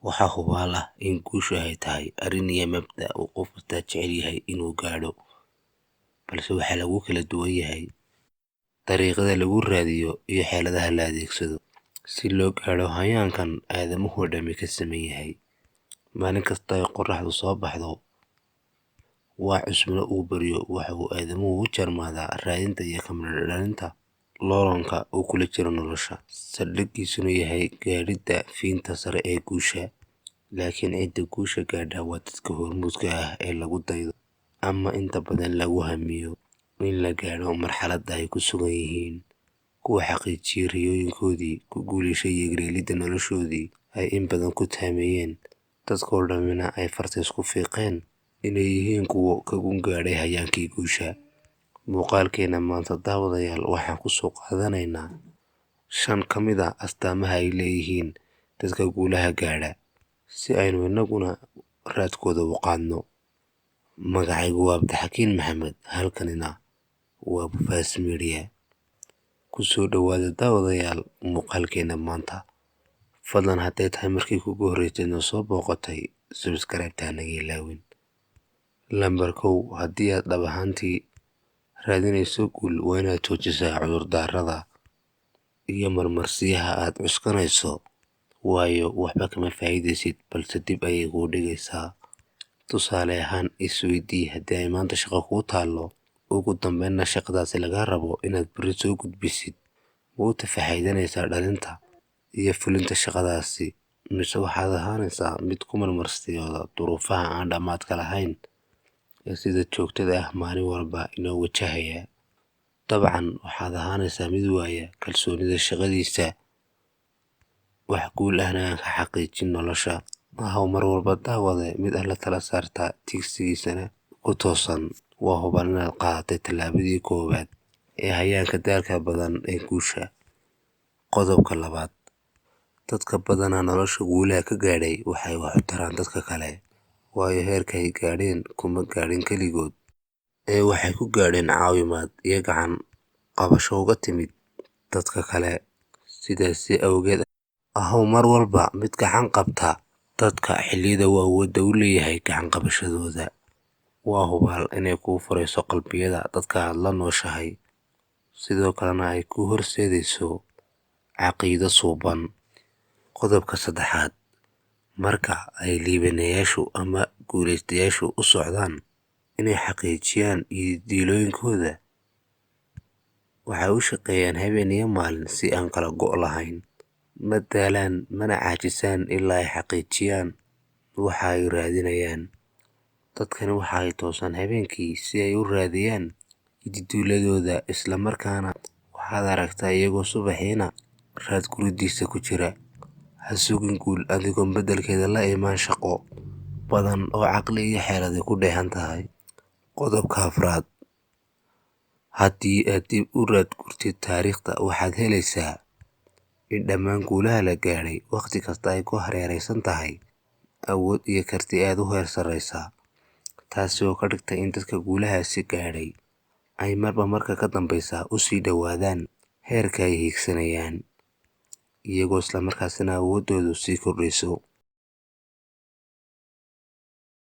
Waxaa hubaal ah in guushu ay tahay arrin iyo mabda' uu qof kastaa jecel yahay inuu gaadho, balse waxaa lagu kala duwan yahay dariiqyada lagu raadiyo iyo xeeladaha la adeegsado si loo gaadho hayaankan aadamuhu dhammi ka siman yahay. Maalin kasta oo ay qorraxdu soo baxdo, waa cusubna uu baryo, waxa uu aadamuhu u jarmaadaa raadinta iyo ka midho dhalinta loollanka uu kula jiro nolosha, saldhiggiisuna yahay gaadhidda fiinta sare ee guusha. Laakiin cidda guusha gaadha waa dadka hormuudka ah ee lagu daydo ama inta badan lagu hammiyo in la gaadho marxaladda ay ku sugan yihiin, kuwa xaqiijiyay riyooyinkoodii, ku guulaystay yagleelidda noloshoodii ay in badan ku taamayeen, dadkoo dhammina ay farta ugu fiiqeen inay yihiin kuwo ka gun gaadhay hayaankii guusha. Muuqaalkeena maanta, daawadayaal, waxaan ku soo qaadanaynaa 5 ka mid ah astaamaha ay leeyihiin dadka guulaha gaadha, si aynu innaguna raadkooda u qaadno. Magacaygu waa Cabdixakiin Maxamed, halkanina waa Bufaas Media. Ku soo dhowaada, daawadayaal, muuqaalkeena maanta. Fadlan hadday tahay markii kugu horreysay noo soo booqatay, subscribe-ta hanaga ilaawin. Lambar 1, haddii aad dhab ahaantii raadinayso guul, waa inaad joojisaa cudurdaarada iyo marmarsiyaha aad cuskanayso, waayo waxba kama faa'iidaysid, balse dib ayay kuu dhigaysaa. Tusaale ahaan, isweydii haddii ay maanta shaqo kuu taallo, ugu dambeynna shaqadaasi lagaa rabo inaad berri soo gudbisid, ma u tafaxaydanaysaa dhalinta iyo fulinta shaqadaasi, mise waxaad ahaanaysaa mid ku marmarsiyooda duruufaha aan dhammaadka lahayn ee sida joogtada ah maalin walba inoo wajahaya? Dabcan waxaad ahaanaysaa mid waaya kalsoonida shaqadiisa, wax guul ahna aan ka xaqiijin nolosha. Ahow mar walba, daawade, mid alla tala saarta, tiigsigiisana ku toosan. Waa hubaal inaad qaadatay tallaabadii koowaad ee hayaanka daalka badan ee guusha. Qodobka labaad, dadka badanaa nolosha guulaha ka gaadhay waxay wax u taraan dadka kale, waayo heerka ay gaadheen kuma gaadhin keligood ee waxay ku gaadheen caawimaad iyo gacan qabasho uga timid dadka kale. Sidaasi awgeed, ahow mar walba mid gacan qabta dadka xilliyada uu awoodda u leeyahay gacan qabashadooda. Waa hubaal inay kuu furayso qalbiyada dadka aad la nooshahay, sidoo kalena ay kuu horseedayso caqiido suuban. Qodobka saddexaad, marka ay liibanayaashu ama guulaystayaashu u socdaan inay xaqiijiyaan yididiilooyinkooda, waxay u shaqeeyaan habeen iyo maalin si aan kala go' lahayn. Ma daalaan mana caajisaan ilaa ay xaqiijiyaan waxa ay raadinayaan. Dadkani waxa ay toosaan habeenkii si ay u raadiyaan yididiiladooda, isla markaana waxaad aragtaa iyagoo subaxiina raad guridiisa ku jira. Ha sugin guul adigoon beddelkeeda la imaan shaqo badan oo caqli iyo xeeladi ku dheehan tahay. Qodobka afraad, haddii aad dib u raad gurtid taariikhda, waxaad helaysaa in dhammaan guulaha la gaadhay wakhti kasta ay ku hareeraysan tahay awood iyo karti aad u heer sarraysa, taasi oo ka dhigtay in dadka guulahaasi gaadhay ay marba marka ka dambaysa u sii dhowaadaan heerka ay hiigsanayaan, iyagoo isla markaasina awooddoodu sii kordhayso.